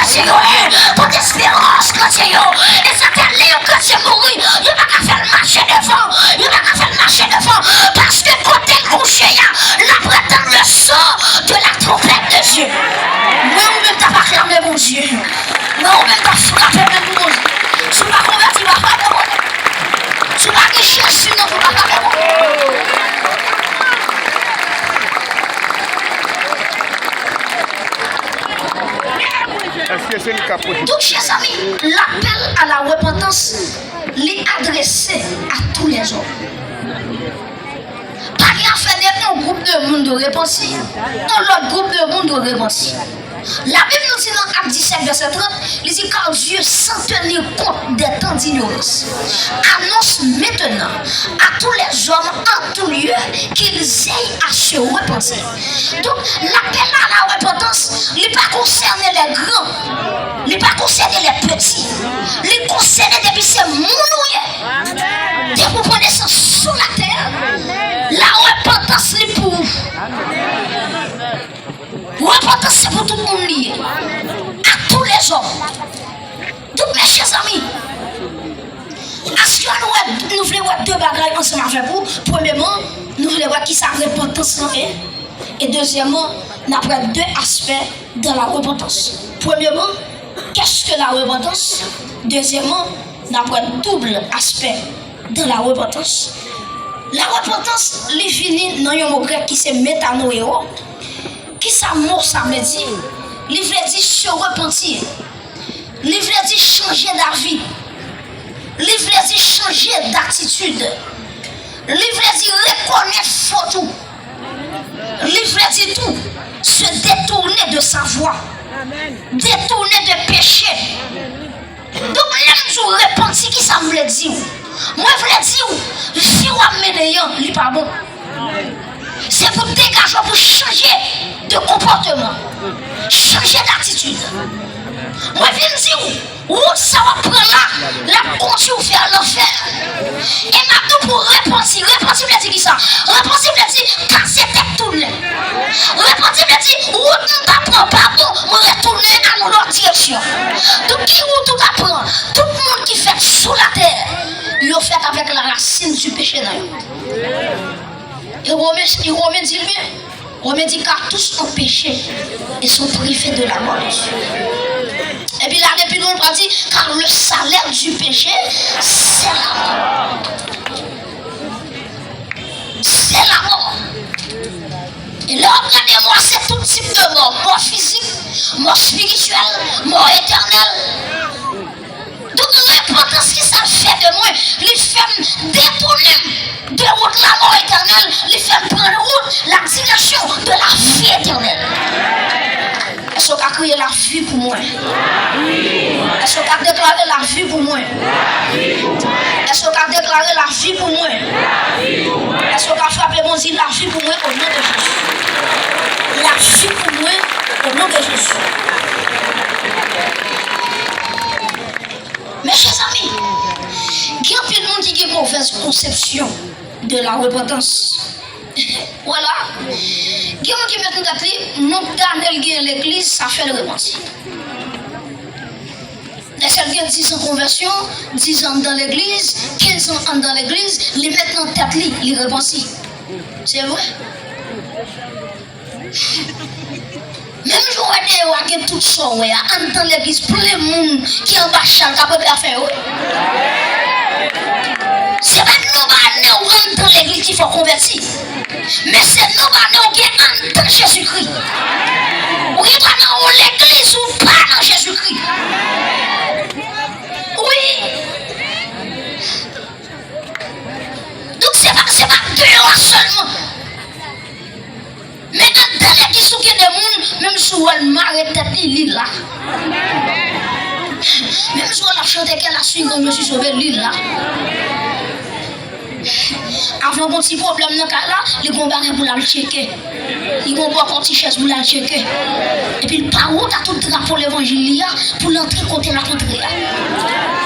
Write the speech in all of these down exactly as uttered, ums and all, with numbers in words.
kretyen yo ye, tout esperans kretyen yo. E sa fè lè yon kretyen mouri, yo pa ka fè l mache devan, yo pa ka fè l mache devan, paske kote l kouche a, l ap retann le son de la trompette de Dieu. Mwen ou menm t ap aklame Bondye. Mwen ou menm t ap frape men pou Bondye. Si w pa konvèti, pa frape Bondye. Si w pa gen Jezi nan vi w, pa frape Bondye. Èske se li k ap pote? Donk, chè zanmi, lapèl a la repantans, li adrese a tou lèzòm. Pa gen afè de yon gwoup de moun dwe repanti, yon lòt gwoup de moun dwe repanti. Labib nou di nan Ak disèt, vèsè trant, li di, car Dieu, sans tenir compte des temps d'ignorance, annonce maintenant à tous les hommes en tout lieu qu'ils aient à se repentir. Donk, lapèl a la repantans, li pa konsène lè gran, li pa konsène lè peti, li konsène depi se moun ou ye. Depi w pran nesans sou latè, la repantans li pou ou. Repantans se pou tout moun li ye. A tou lèzòm. Donk, mè chè zanmi, aske nou wè, nou vle wè de bagay ansanm avèk ou. Premyèman, nou vle wè kisa repantans lan ye. E dezyèmman, n ap wè de aspè de la repantans. Premyèman, qu'est-ce que la repentance? Dezyèmman, n ap wè doub aspè de la repentance. La repentance, li vini nan yon mo grèk ki se metanoeo. Kisa mo sa vle di? Li vle di se repanti. Li vle di chanje davi. Li vle di chanje datitid. Li vle di rekonèt fot ou. Li vle di tou, se detourner de sa voie. Detourner de péché. Donk, lè m di w repanti, kisa m vle di w? Mwen vle di w, vi w ap mennen an, li pa bon. Se pou w degaje w, pou w chanje de konpòteman, chanje datitid. Mwen vin di w, wout sa w ap pran la, l ap kondui w vè lanfè. E m ap di w pou w repanti. Repanti vle di kisa? Repanti vle di kase tèt tounen. Repanti vle di, wout m t ap pran pa bon, m retounen al yon lòt direksyon. Donk, ki wout ou t ap pran? Tout moun ki fèt sou latè, yo fèt avèk la racine du péché nan yo. E Women, e Women di l byen. Women di, car tous ont péché et sont privés de la gloire de Dieu. Epi l ale pi lwen, l pral di, car le salaire du péché, c'est la mort. Se lanmò. E lè w ap gade mò, se tout tip de mò. Mò fizik, mò espirityèl, mò etènèl. Donk, repantans, kisa l fè de mwen? Li fè m detounen m de wout lanmò etènèl, li fè m pran wout la direksyon de la vi etènèl. Èske w ka kriye lavi pou mwen? Èske w ka deklare lavi pou mwen? Èske w ka deklare lavi pou mwen? Èske w ka frape Bondye, lavi pou mwen, o non de Jezi? Lavi pou mwen, o non de Jezi. Mè chè zanmi, gen anpil moun ki gen movèz konsepsyon de la repantans. Vwala. Gen moun ki met nan tèt li, nonb dane l gen legliz, sa fè l repanti. Èske l gen diz an konvèsyon, diz an anndan legliz, kenz an anndan legliz, li met nan tèt li, li repanti. Se vre? Menm jan w wè deyò a gen tout sa w wè a, anndan legliz plen moun ki anba chal k ap rete afè yo. Se pa nonb ane w anndan legliz ki fè w konvèti, men se nonb ane w gen anndan Jezikri. Ou gendwa nan yon legliz ou pa nan Jezikri. Wi. Donk se pa, se pa deyò a sèlman. Men anndan legliz ou gen de moun, menm si w wè l mare tèt li, li la. Menm si w wè l ap chante kè la swing kon je suis sauvé, li la. Avan gon ti pwoblèm nan kay la, li gon bagay pou l al tcheke. Li gon bòkò ti chèz pou l al tcheke. Epi l pa wont a tout drapo levanjil li a pou l antre kote l ap antre a.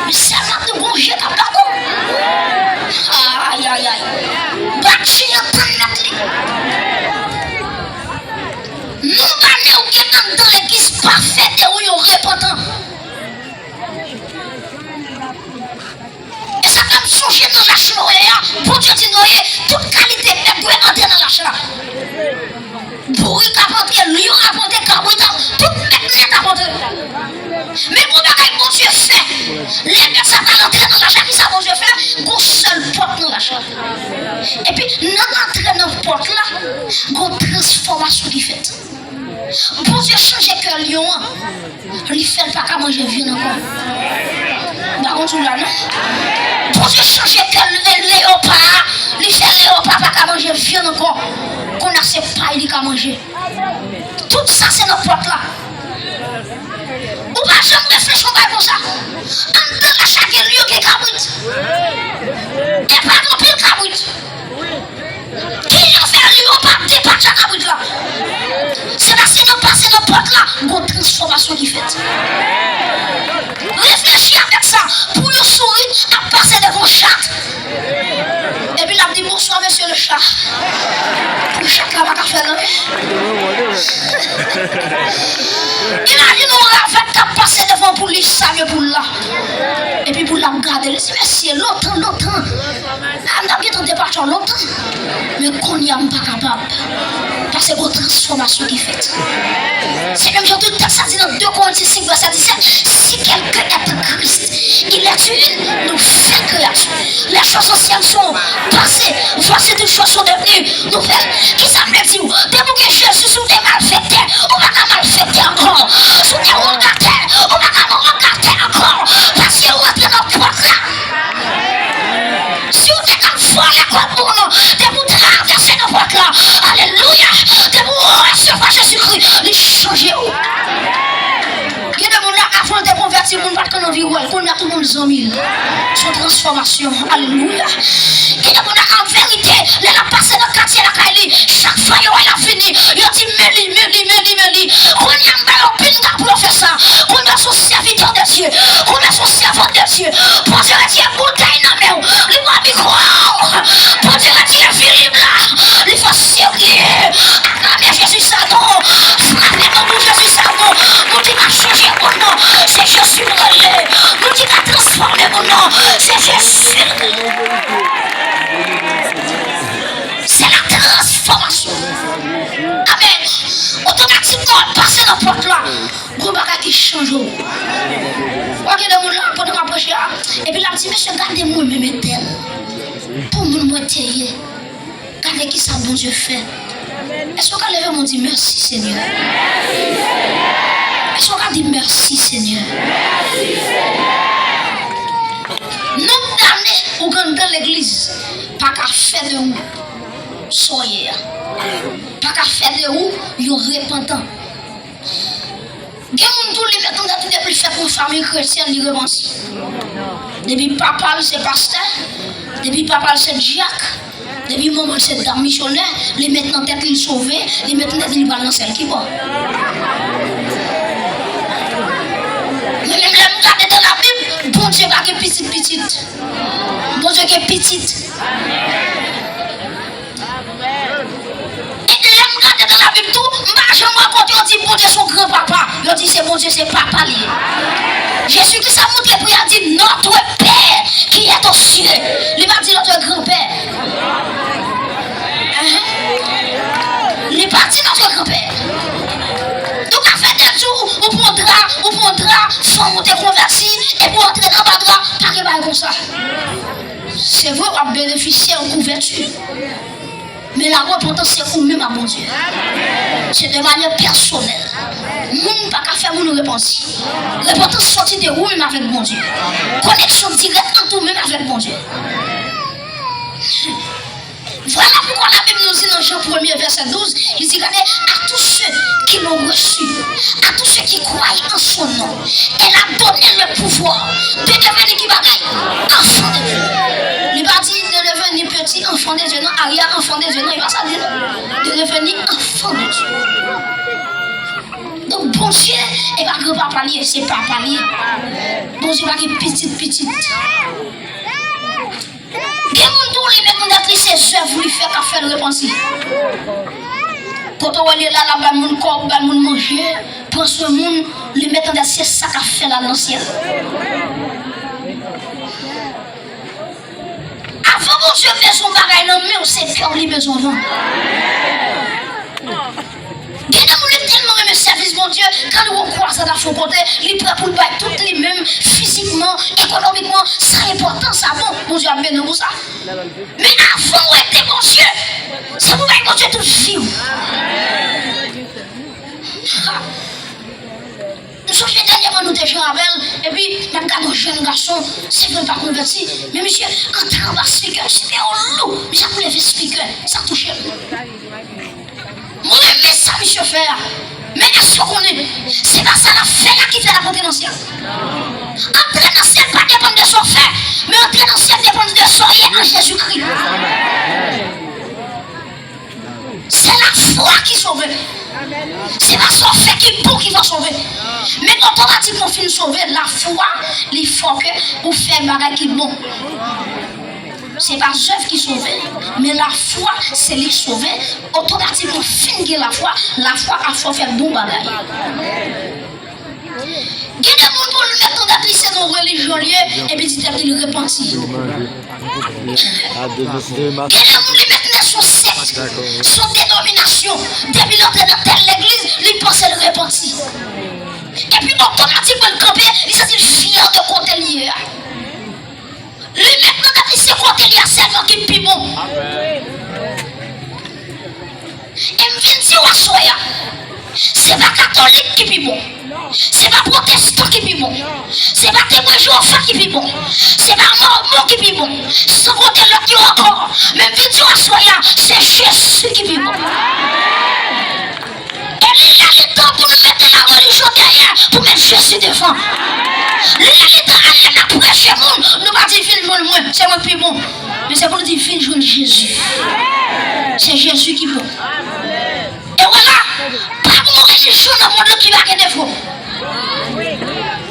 Men sèlman nou gon je k ap gade w. Ayayay. Batri an tann mèt li. Nonb ane w gen anndan legliz pa fè de ou yon repantan. an, li fè l pa ka manje vyann ankò. M pa konn si w la, non? Bondye chanje kè l, leyopa a, li fè leyopa pa ka manje vyann ankò. Kounye a se pay li ka manje. Tout sa se nan pòt la. Ou pa janm reflechi yon bagay konsa. Anndan la chak gen lyon gen kabrit. E pa gen anpil kabrit. Ki lyon fè lyon pa depatcha kabrit la? Se paske nan pase nan pòt la, gon transfòmasyon ki fèt. Reflechi avèk sa. Pou yon sourit ap pase devan chat. Epi l ap di, "Bonsoir, monsieur le chat." Pou chat la pa ka fè l anyen. Imajine yon ravèt k ap pase devan poul li, salye poul la. Epi poul la ap gade l, li di, "Mesye, lontan, lontan. A, m t ap gentan depatcha w lontan. Men kounye a, m pa kapab." Paske gon transfòmasyon ki fèt. Se menm jan tou tèks la di nan de Korinti senk vèsè disèt, "Si quelqu'un est en Christ, il est une nouvelle créature. Les choses anciennes sont passées, voici toutes choses sont devenues nouvelles." Kisa m vle di w? Depi w gen Jezi sou, ou te malfektè, ou pa ka malfektè ankò. Si w te wongatè, ou pa ka wongatè ankò. Paske ou rantre nan pòt la. Si w te ka vòlè kòb moun, depi w travèse nan pòt la, alelouya, depi w resevwa Jezikri, li chanje w. Gen de moun la, avan l te konvèti, moun pa t konn anvi wè l. Kounye a, tout moun zanmi l. Se yon transfòmasyon. Alelouya. Gen de moun la, an verite, lè l ap pase nan katye lakay li, chak fwa yo wè l ap vini, yo di, "Men li, men li, men li, men li." Kounye a, m ba yo pinga pou yo fè sa. Kounye a, se yon sèvitè de Dye. Kounye a, se yon sèvant de Dye. Bondye retire boutèy nan men w. Li pran mikwo. Bondye retire vilib la. Li fò serye. Aklame Jezi sa non. Frape non pou Jezi sa non. Moun ki ka chanje moun non, se Jezi m rele. Moun ki ka transfòme moun non, se Jezi m rele. Se la transfòmasyon. Amèn. Otomatikman, w ap pase nan pòt la. Gon bagay ki chanje w. W ap gen de moun la, pandan m ap preche a, epi l ap di, "Mesye, gade mwen menm entèl. Pou moun mwen te ye. Gade kisa Bondye fè." Èske w ka leve men w di, "Mèsi, Senyè"? Èske w ka di, "Mèsi, Senyè"? Nonb dane ou gen anndan legliz pa ka fè de ou sa w ye a. Pa ka fè de ou yon repantan. Gen moun tou, li mèt anndan tou, depi l fèt nan fanmi kretyèn, li repanti. Depi papa l se pastè, depi papa l se dyak, depi manman l se dam misyonè, li mèt nan tèt li l sove, li mèt nan tèt li li pral nan syèl. Ki bò? Men menm lè m gade nan Labib, Bondye pa gen pitit pitit. Bondye gen pitit. E lè m gade nan Labib tou, m pa janm wè kote yo di Bondye se yon gran papa. Yo di se Bondye, se papa l ye. Jezi Kris ap montre pou y a di, "Notre Père qui est aux cieux." Li pa di notre grand-père. Enhen. Li pa di notre grand-père. Ou ka fè de jou, ou pran dra, ou pran dra, fanm ou te konvèti, epi w antre anba dra, pa gen bagay konsa. Se vre, w ap benefisye yon kouvèti. Men la repantans se ou menm ak Bondye. Se de manyè pèsonèl. Moun pa ka fè moun repanti. Repantans soti de ou menm avèk Bondye. Koneksyon dirèk ant ou menm avèk Bondye. Vwala poukwa Labib nou di nan Jan premye vèsè douz, li di, "Gade, à tous ceux qui l'ont reçu, à tous ceux qui croient en son nom, elle a donné le pouvoir de devenir" ki bagay? Enfant de Dieu. Li pa di de devenir petit enfant de Dieu, non, arrière enfant de Dieu, non, li pa sa di, non. De devenir enfant de Dieu. Donk, Bondye, e pa granpapa l ye, se papa l ye. Bondye pa gen pitit, pitit. Gen moun tou, li menm nan tèt li, se zèv li fè k ap fè l repanti. Kote w wè li la, l ap bay moun kòb, bay moun manje, pran swen moun, li menm nan tèt se sa k ap fè l al nan syèl. Avan Bondye bezwen yon bagay nan men w, se kè w li bezwen vann. Gen de moun, li tèlman renmen sèvis Bondye, kan li wè yon kwazad ap fè yon kote, li prè pou l bay tout li menm, fizikman, ekonomikman, sa enpòtan, sa bon, Bondye ap beni w pou sa. Men avan w ede Bondye, se pou w bay Bondye tout vi w. Ha! Sonje dènyèman nou te jwe avè l, epi n ap gade yon jèn gason, se vre l pa konvèti, men misye antre anba spikè, spikè yo lou, misye ap leve spikè, sa touche m. Mwen renmen sa misye fè a, men èske w konnen, se pa sa n ap fè la ki fè n ap antre nan syèl. Antre nan syèl pa depann de sa w fè, men antre nan syèl depann de sa w ye an Jezikri. Se lafwa ki sove. Se pa sa w fè ki bon ki fè w sove. Men otomatikman w fin sove, lafwa, li fè ke ou fè bagay ki bon. Se pa zèv ki sove, men lafwa, se li ki sove. Otomatikman w fin gen lafwa, lafwa ap fè w fè bon bagay. Gen de moun pou l mèt nan tèt li se yon relijyon l ye, epi di tèt li l repanti. Gen de moun li mèt nan se yon sèk, se yon denominasyon, depi l antre nan tèl legliz, li panse l repanti. Epi otomatikman l kanpe, li santi l fyè de kote l ye a. Li mèt nan tèt li se kote l ye a sèlman ki pi bon. E m vin di w aswè a, se pa katolik ki pi bon, se pa pwotestan ki pi bon, se pa temwen Jewova ki pi bon, se pa mòmon ki pi bon, san konte lòt yo ankò. Men m vin di w aswè a, se Jezi ki pi bon. E li lè li tan pou nou mete larelijyon dèyè pou met Jezi devan. Li lè li tan lè n ap preche moun, nou pa di vin jwenn mwen, se mwen k pi bon. Men se pou nou di vin jwenn Jezi. Se Jezi ki bon. E w la, pa gen yon relijyon nan mond lan ki pa gen defo.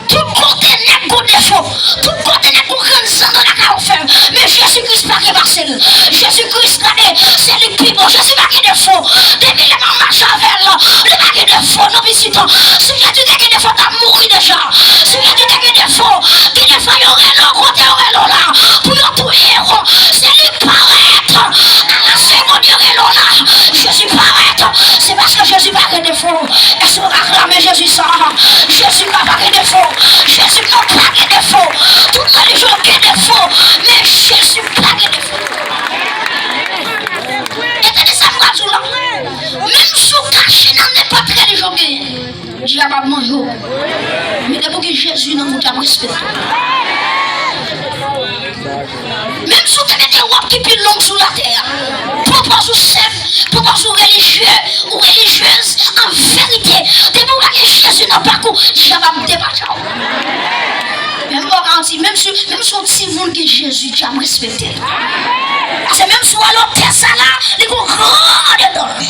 Tout kote nèg gon defo. Tout kote nèg gon grenn zando lakay ou fè. Men Jezi Kris pa gen pase l. Jezi Kris, gade, se li k pi bon. Jezi pa gen defo. Depi lè m ap mache avè l, li pa gen defo, non, pitit. Si Jezi te gen defo, l t ap mouri deja. Si Jezi te gen defo, gen de fwa yo rele w kote yo rele w la, pou yo touye w. Se li k parèt. A la segonn yo rele w la, Jezi parèt. Se paske Jezi pa gen defo. Èske w ka aklame Jezi sa? Jezi pa, pa gen defo. Jezi non pa gen defo. Tout relijyon gen defo, men Jezi pa gen defo. E tande sa m pral di w la. Menm si w kache nan nenpòt relijyon w genyen, dyab ap manje w. Men depi w gen Jezi nan men w, dyab respekte w. Menm si w te mete wòb ki pi long sou latè a, pou w pa sou sèm, pou w pa sou relijye ou relijyez, an verite, depi w pa gen Jezi nan bak ou, dyab ap depatcha w. Men m ba w garanti, menm si, menm si yon timoun gen Jezi, dyab respekte l. Paske menm si w al otè sa la, li gon gran dedan l.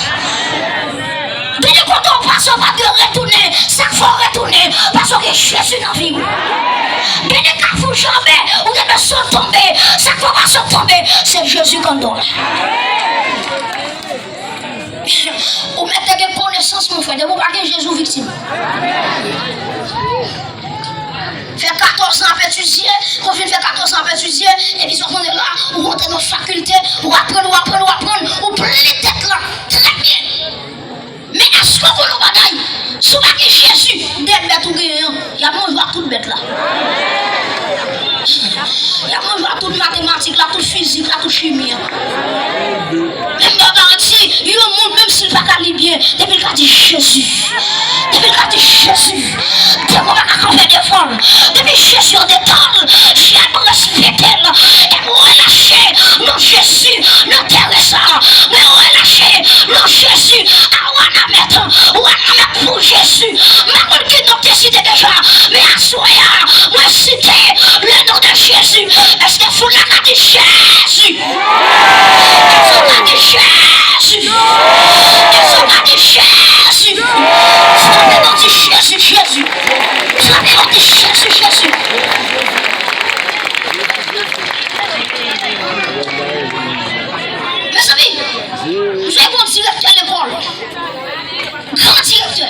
Gen de kote w pase, w pa dwe retounen. Sa k fè w retounen? Paske w gen Jezi nan vi w. Gen de kafou janbe, ou te dwe sot tonbe. Sa k fè w pa sot tonbe? Se Jezi k anndan w la. Ou mèt te gen konesans, mon frè. Depi w pa gen Jezi, w viktim. Fè katòz an ap etidye, kon fin fè katòz an ap etidye, epi sa w konnen la, ou rantre nan fakilte, ou aprann, ou aprann, ou aprann, ou plen tèt la. Trè byen. Men èske w konn yon bagay? Si w pa gen Jezi, de bèt ou genyen an, y ap manje w ak tout bèt la. Y ap manje w ak tout matematik la, tout fizik la, tout chimi an. Men m ba w garanti, yon moun, menm si l pa ka li byen, depi l ka di Jezi, depi l ka di Jezi, demon pa ka kanpe devan l. Depi Jezi anndan l, dyab respekte l. E m relache non Jezi nan teren sa. Mwen relache non Jezi a Wanament. Wanament pou Jezi. M pa konn ki non w te site deja, men aswè a, mwen site le non de Jezi. Èske foul la ka di Jezi? Èske w ka di Jezi? Èske w ka di Jezi? Frape men w di Jezi, Jezi. Frape men w di Jezi, Jezi. Mezanmi, m jwe yon direktè lekòl. Gran direktè.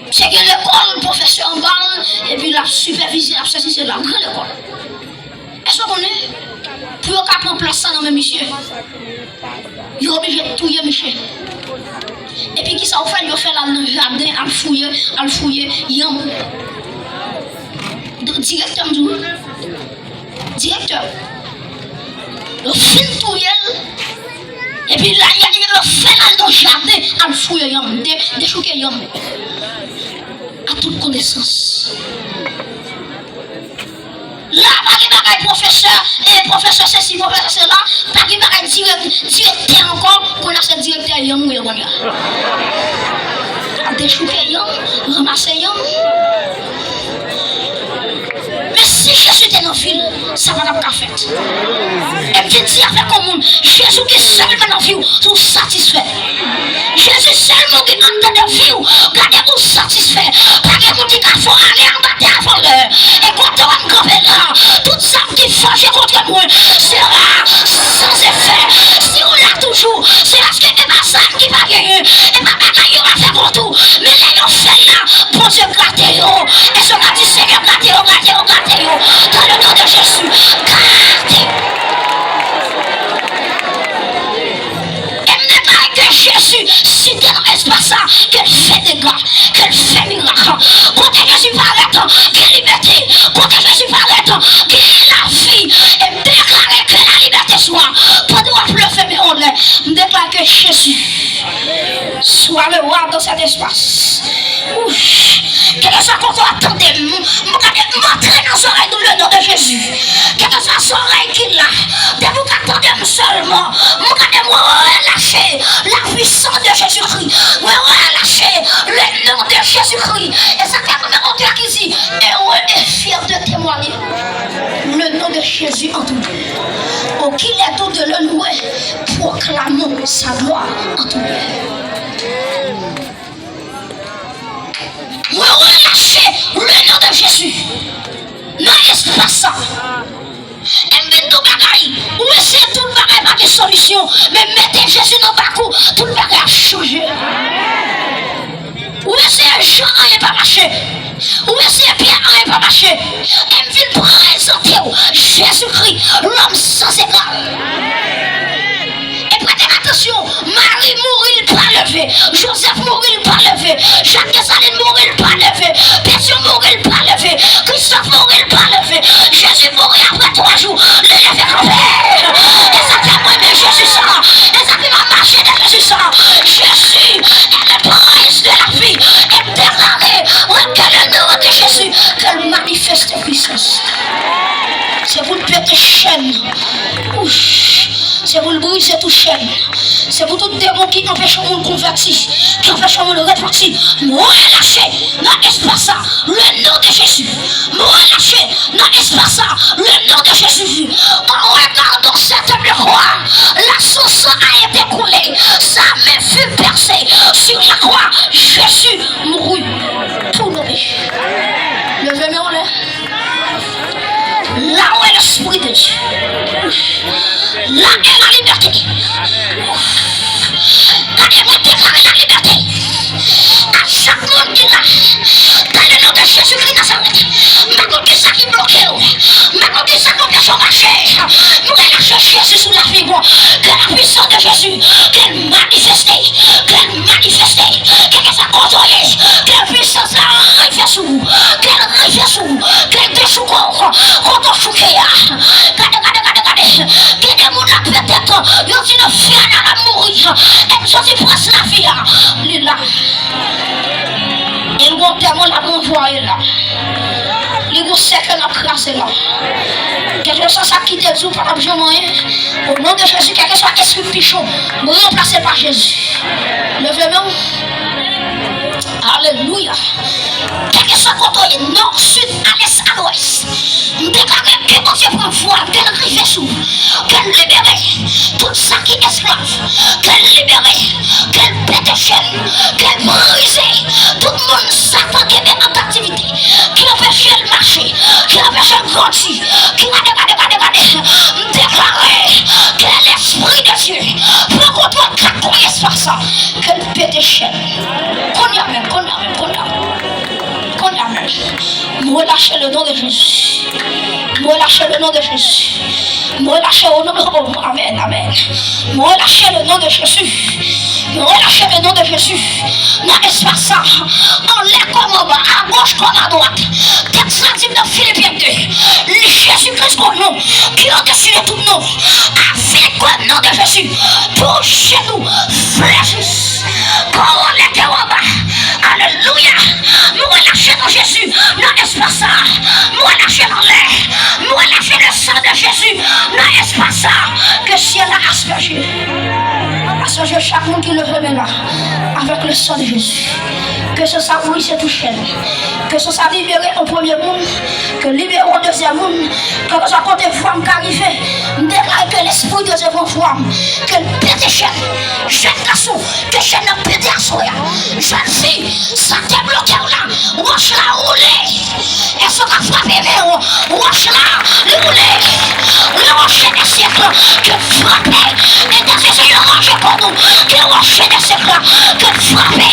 Misye gen lekòl, pwofesè anba l, epi l ap sipèvize, l ap sèvi, se la, gran lekòl. Èske w konnen? Pou yo ka pran plas sa nan men misye, yo oblije touye misye. Epi kisa yo fè? Yo fè l al nan jaden, al fouye, al fouye yanm. Direktè m di w. Direktè. Yo fin touye l. Epi la, y a, yo fè l al nan jaden, al fouye yanm, de, dechouke yanm. Tout konesans. La, pa gen bagay pwofesè, e pwofesè sesi, pwofesè sela, pa gen bagay dirèk-, direktè ankò, kounye a se direktè yanm ou ye kounye a. Dechouke yanm, ranmase yanm. Men si Jezi te nan vi l, sa pa t ap ka fèt. E m vin di avèk yon moun, Jezi ki sèlman nan vi w, ou satisfè. Jezi sèlman ki anndan de vi w, gade ou satisfè. Pa gen moun ki ka fè w ale anba tè avan lè. E kote w m kanpe la, tout zam ki fòje kont mwen sera sans effet. Si w la toujou, se paske e pa zam ki pa genyen, e pa bagay yo pa fè kont ou, men lè yo fè l la, Bondye gate yo. E se w ka di, Senyè, gate yo, gate yo, gate yo. Dans le nom de Jésus, gate yo. E m deklare ke Jezi site nan espas sa, ke l fè dega, ke l fè mirak. Kote Jezi parèt, gen libète. Kote Jezi parèt, gen lavi. E m deklare ke lalibète swa, pandan w ap leve men w anlè, m deklare ke Jezi soit le roi dans cet espace. Ouch. Kèlkeswa kote w ap tande m, m gade m antre nan zòrèy nou, le non de Jezi. Kèlkeswa zòrèy ki la, depi w ka tande m sèlman, m gade m relache la puissance de Jésus-Christ. Mwen relache le non de Jésus-Christ. E sa fè mwen men otè ki di, heureux et fier de témoigner le nom de Jésus en tout lieu. Oh, qu'il est doux de le louer, proclamons sa gloire en tout lieu. Mwen relache le non de Jezi nan espas sa. E m vin di w bagay, ou eseye tout bagay pa gen solisyon, men mete Jezi nan bak ou, tout bagay ap chanje. Ou eseye jan anyen pa mache, ou eseye pye anyen pa mache, e m vin prezante w Jezikri, lòm san egal. E prete atansyon, Mari mouri, l pa leve. Jozèf mouri, l pa leve. Jak Desalin mouri, l pa leve. Petyon mouri, l pa leve. Kristòf mouri, l pa leve. Jezi mouri apre twa jou, li leve kanpe. E sa fè mwen renmen Jezi sa. E sa fè m ap mache nan Jezi sa. Jezi est le prince de la vie. E m deklare, ke le non de Jezi, ke l manifeste pwisans. Se pou l pete chèn. Ouch. Se pou l brize tout chèn. Se pou tout demon ki anpeche yon moun konvèti, ki anpeche yon moun repanti, m relache nan espas sa, le non de Jezi. M relache nan espas sa, le non de Jezi. En regardant cet homme de croix, là son sang a été coulé, sa main fut percée sur la croix. Jésus mourut pour nos péchés. Leve men w anlè. Là où est l'Esprit de Dieu, là est la liberté. Gade, mwen deklare lalibète a chak moun ki la. Dans le nom de Jésus-Christ Nazareth. M pa konn kisa ki bloke w. M pa konn kisa k anpeche w mache. M relache Jezi sou lavi w. Que la puissance de Jésus, ke l manifeste, ke l manifeste. Kèlkeswa kote w ye, ke pwisans la rive sou ou, ke l rive sou ou, ke l dechouke w kote w chouke a. Gade, gade, gade, gade. Gen de moun la petèt, yo di nan fè a l ap mouri. E m soti pran lavi a. Li la. E l gon dèmon l ap ranvwaye la. Li gon sèkèy l ap kraze la. Kèlkeswa sa ki te di w pa t ap janm anyen, o non de Jezi, kèlkeswa espri pichon, m ranplase l pa Jezi. Leve men w. Alelouya. Kèlkeswa kote w ye, nò, sid, a lès, a lwès, m deklare ke Bondye pran vwal, ke l rive sou ou, ke l libere tout sa ki esklav, ke l libere, ke l pete chèn, ke l brize tout moun Satan kenbe an kaptivite, ki anpeche l mache, ki anpeche l grandi, ki gade, gade, gade, gade. M deklare ke lespri de Dye pran kontwòl kat kwen espas sa, ke l pete chèn. Kounye a menm, kounye a menm, kounye a menm. Kounye a menm. M relache le non de Jezi. M relache le non de Jezi. M relache o non de, oh, amèn, amèn. M relache le non de Jezi. M relache le non de Jezi. Nan espas sa, anlè kòm anba, agoch kòm adwat. Tèks la di m nan Filipyen de, li Jezi Kris gon non ki odesi de tout non. Avèk le non de Jezi, tou jenou flechi, kò w anlè, tèt w anba. Alelouya. M relache Moun ki leve men la, avèk le san de Jezi. Ke san sa brise tout chèn. Ke san sa libere yon premye moun. Ke libere yon dezyèm moun. Kèlkeswa kote vwa m ka rive, m deklare ke Lespri de Dye pran vwa m. Ke l pete chèn. Jèn gason, ke chèn nan pete aswè a. Jèn fi, sa k te bloke w la, wòch la woule. Èske w ka frape men w? Wòch la, li woule. Le rocher des siècles, ke l frape. Entèsesyon yo ranje kò nou. Ke rocher des siècles la, ke l frape.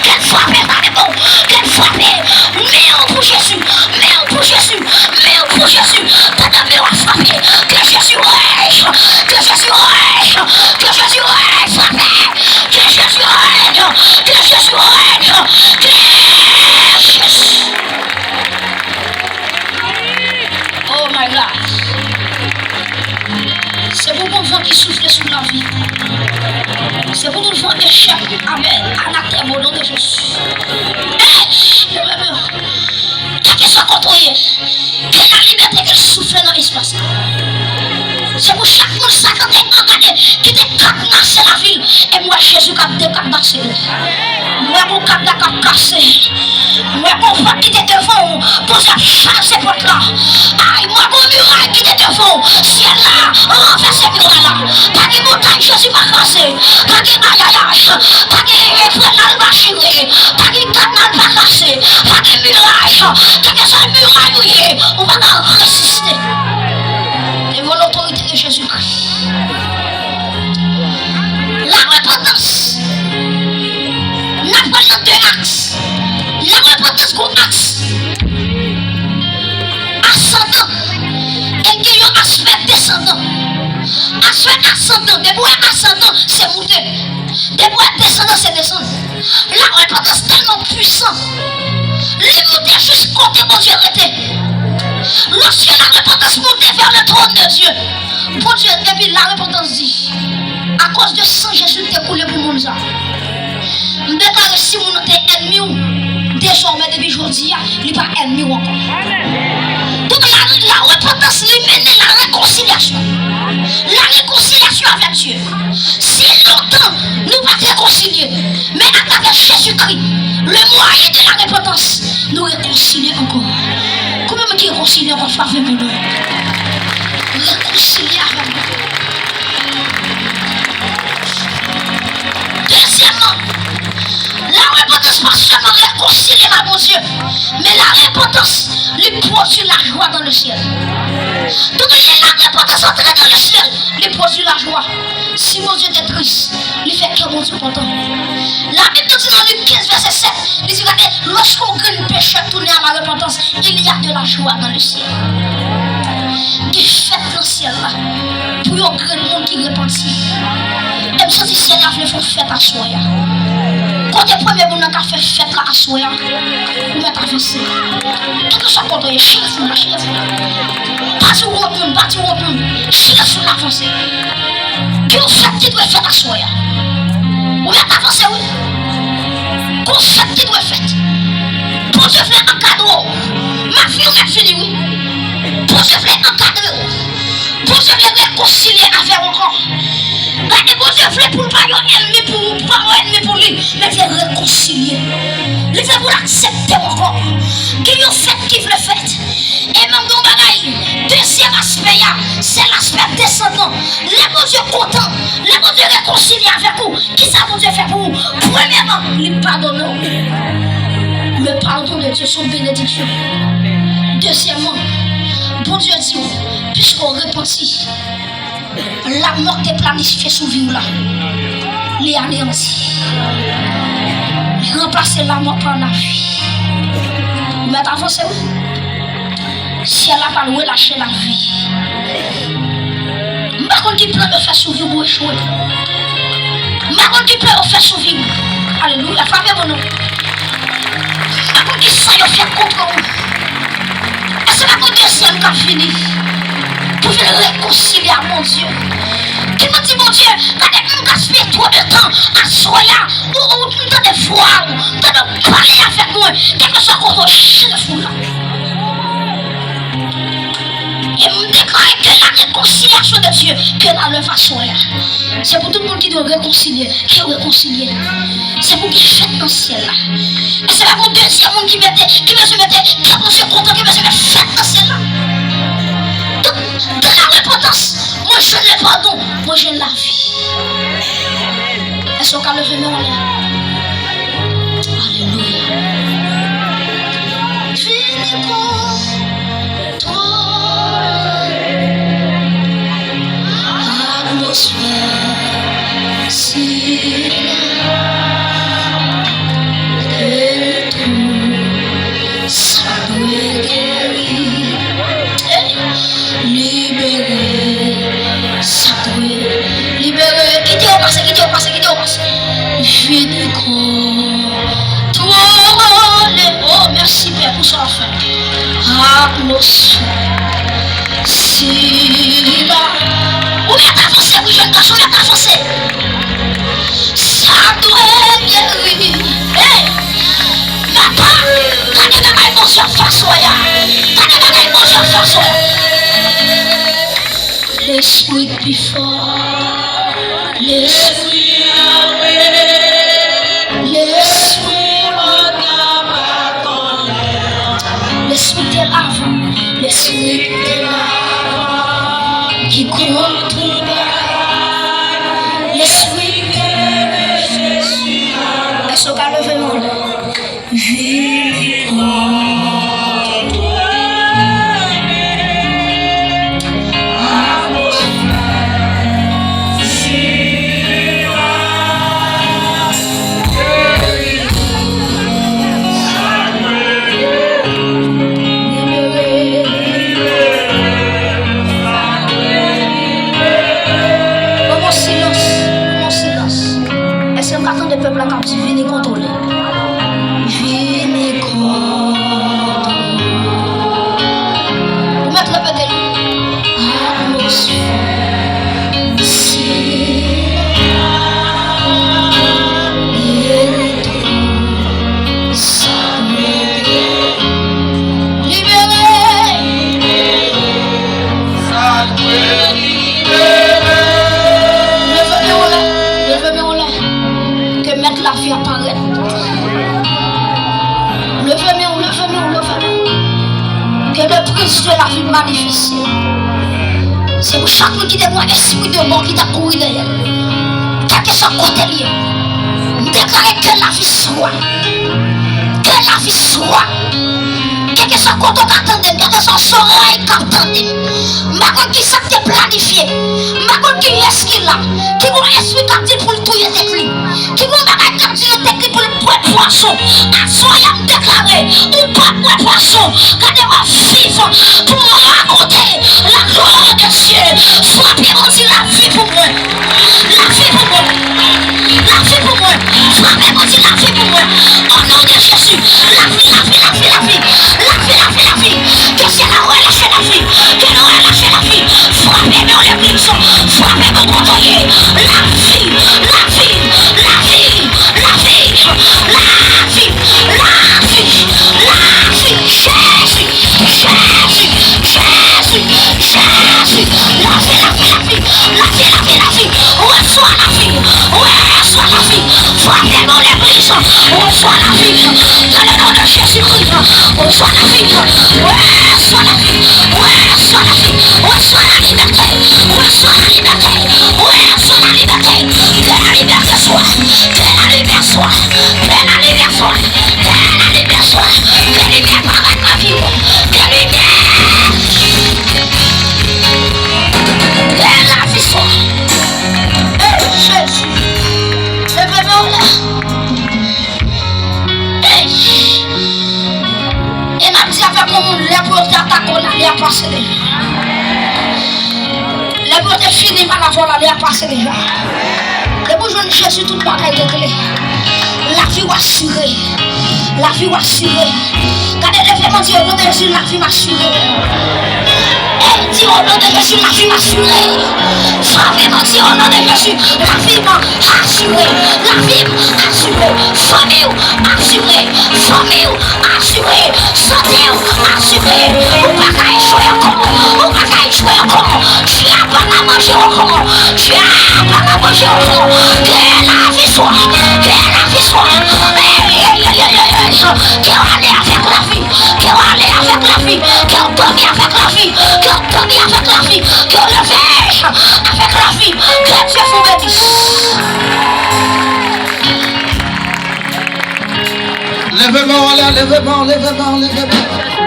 Ke l frape, tande bon. Ke l frape. Men w pou Jezi. Men w pou Jezi. Men w pou Jezi. Pandan men w ap frape. Ke Jezi rèy. Ke Jezi rèy. Ke Jezi rèy. Frape. Ke Jezi rèy. Ke Jezi rèy. Ke Jezi. Oh my God. Se pou bon van ki soufle sou lavi. Se pou tout van echèk. Amèn. Anatèm, o non de Jezi. Ey! Kèlkeswa kote w ye, ke lalibète ki soufle nan espas la. Se pou chak moun Satan te angade, ki te kadnase lavi l. E m wè Jezi k ap dekadnase l. M wè gon kadna k ap kase. M wè gon pòt ki te devan w, Bondye ap chaje pòt la. Ay, m wè gon miray ki te devan w. Syèl la ranvèse miray la. Pa gen montay Jezi pa kraze. Pa gen ayayay. Pa gen frè n al pa chire. Pa gen kadna l pa kase. Pa gen miray. Kèlkeswa miray ou ye, ou pa ka reziste. Devan lotorite de Jezikri. Larepantans. N ap pran l nan de aks. Larepantans gon aks asandan. E gen yon aspè desandan. Aspè asandan, depi w wè asandan, se moute. Depi w wè desandan, se desann. Larepantans tèlman pwisan. Li moute jis kote Bondye rete. Lorsque la repentance monte vers le trône de Dieu, Bondye, epi larepantans di, akoz de san Jezi te koule pou moun sa, m deklare si moun nan te ènmi w, dezòmè depi jodi a, li pa ènmi w ankò. Donk, la, larepantans, li mennen la rekonsilyasyon. La rekonsilyasyon avèk Dye. Si lontan nou pa t rekonsilye, men atravè Jezikri, le mwayen de la repantans, nou rekonsilye ankò. Konbyen moun ki rekonsilye ankò, frape men nou? Rekonsilye avè m. Dezyèmman, larepantans pa sèlman rekonsilye m a Bondye, men larepantans, li pwodui lajwa dans le ciel. Donk, lè larepantans antre dans le ciel, li pwodui lajwa. Si Bondye te tris, li fè kè Bondye kontan. Labib nou di nan Lik kenz vèsè sèt, li di, gade, lorsqu'on grenn pécheur tourne à la repentance, il y a de la joie dans le ciel. Gen fèt nan syèl la pou yon grenn moun ki repanti. E m santi syèl la vle fè yon fèt aswè a. Kote premye moun nan ka fè fèt la aswè a, ou mèt avanse. Kèlkeswa kote w ye, chire foul la, chire foul la. Pa di w wont moun, pa di w wont moun. Chire foul la, avanse. Gen yon fèt ki dwe fèt aswè a. Ou mèt avanse, wi. Gen yon fèt ki dwe fèt. Bondye vle ankadre w. Lavi w mèt fini, wi. Bondye vle ankadre w. Bondye vle rekonsilye avè w ankò. Gade, Bondye vle pou l pa yon ènmi pou ou, pa yon ènmi pou li, men vle rekonsilye. Li vle pou l aksepte w ankò. Gen yon fèt ki vle fèt. E m ap di w yon bagay, dezyèm aspè a, se laspè desandan. Lè Bondye kontan, lè Bondye rekonsilye avèk ou, kisa Bondye fè pou ou? Premyèman, li padone w. Le pardon de Dieu, se yon benediksyon. Dezyèmman, Bondye di w, piske w repanti, lanmò k te planifye sou vi w la, li aneyanti. Li ranplase lanmò pa lavi. Ou mèt avanse, wi. Syèl la pral relache lavi. M pa konn ki plan yo fè sou vi w pou w echwe. M pa konn ki plan yo fè sou vi w. Alelouya, frape bon non. M pa konn ki sa yo fè kont ou. Èske pa gon dezyèm k ap vini pou vin rekonsilye a Bondye? Ki moun di, Bondye, gade m gaspiye twò de tan aswè a. Ou, ou, m tande vwa w, m tande w pale avèk mwen. Kèlkeswa kote w, chire foul la. E m deklare ke la rekonsilyasyon de Dye ke la lèv aswè a. Se pou tout moun ki dwe rekonsilye, ke rekonsilye. Se pou gen fèt nan syèl la. E se pa pou dezyèm moun ki mete, ki bezwen mete kè Bondye kontan, ki bezwen mete fèt nan syèl la. Tout, tout la repantans, mwen jwenn le padon, mwen jwenn lavi. Èske w ka leve men w anlè? Alelouya. Vini kontwole atmosfè sila. Ke tout sa dwe geri. Libere sa dwe libere. Kite yo pase, kite yo pase, kite yo pase. Vini kontwole. Oh, mèsi, Pè, pou sa w fè. Atmosfè sila. Ou mèt avanse, wi, jèn gason, ou mèt avanse. Sa dwe geri. Hey! Papa, gade bagay Bondye ap fè aswè a. Gade bagay Bondye ap fè aswè a. Lespri k pi fò. Lespri Yahweh. Lespri mwen pa konnen. Lespri te lavan. Lespri te lavan. Ki kontwole. Lespri. Èske w ka leve men w? Vini kontwole atmosfè sila. Moman silans, moman silans. Èske m ka tande pèp la k ap di, vini kontwole? Vini kontwole. Ou mèt repete l. Atmosfè sila. Libere. Sa dwe libere. Leve men w anlè. Leve men w anlè. Ke mèt lavi a parèt. Leve men w, leve men w, leve men w. Ke le prince de la vie manifeste. Se pou chak moun ki te gen yon espri de mò ki t ap kouri dèyè l. Kèlkeswa kote l ye. M deklare ke lavi swa. Ke lavi swa. Kèlkeswa kote w ka tande m, kèlkeswa zòrèy k ap tande m. M pa konn kisa k te planifye. M pa konn kiyès ki la. Ki gon espri k ap di l pou l touye tèt li. Ki gon bagay k ap di nan tèt li pou l bwè pwason. Aswè a m deklare, ou p ap bwè pwason. Gade w ap viv pou rakonte la gloire de Dieu. Frape Bondye, lavi pou mwen. Lavi pou mwen. Lavi pou mwen. Frape Bondye, lavi pou mwen. O non de Jezi. Lavi, lavi, lavi, lavi. Lavi, lavi, lavi. Ke syèl la relâche lavi. Ke nou relâche lavi. Frape men w legliz. Frape men w kote w ye. Lavi, lavi, lavi, lavi, lavi, lavi, lavi, Jezi, Jezi, Jezi, Jezi, lavi, lavi, lavi, lavi, lavi, lavi, resevwa lavi, resevwa lavi, frape men w legliz, resevwa lavi, dans le nom de Jésus-Christ, resevwa lavi, resevwa lavi, resevwa lavi, resevwa la liberté, resevwa la liberté, resevwa la liberté, que la liberté soit, que la liberté soit, que la liberté soit, que la liberté soit, que limyè parèt nan vi w, que limyè, que lavi swa. Hey, Jezi, leve men w la. Hey! E m ap di avèk yon moun, lè pou yo te atake w la, lè a pase deja. Lè pou yo te fini mal avè w la, lè a pase deja. Depi w jwenn Jezi, tout bagay regle. Lavi w asire. Lavi w asire. Gade, leve men w, di, o non de Jezi, lavi m asire. E di, o non de Jezi, lavi m asire. Frape men w, di, o non de Jezi, lavi m asire. Lavi m asire. Fanmi w asire. Fanmi w asire. Sante w asire. Ou pa ka echwe ankò. Ou pa ka echwe ankò. Dye a pa ka Jewova, Jewova, Jewova, ke lavi swa, ke lavi swa. Ke w ale avèk lavi, ke w ale avèk lavi, ke w dòmi avèk lavi, ke w dòmi avèk lavi, ke w leve avèk lavi. Ke Dye vous bénisse. Leve men w anlè, leve men w, leve men w, leve men w.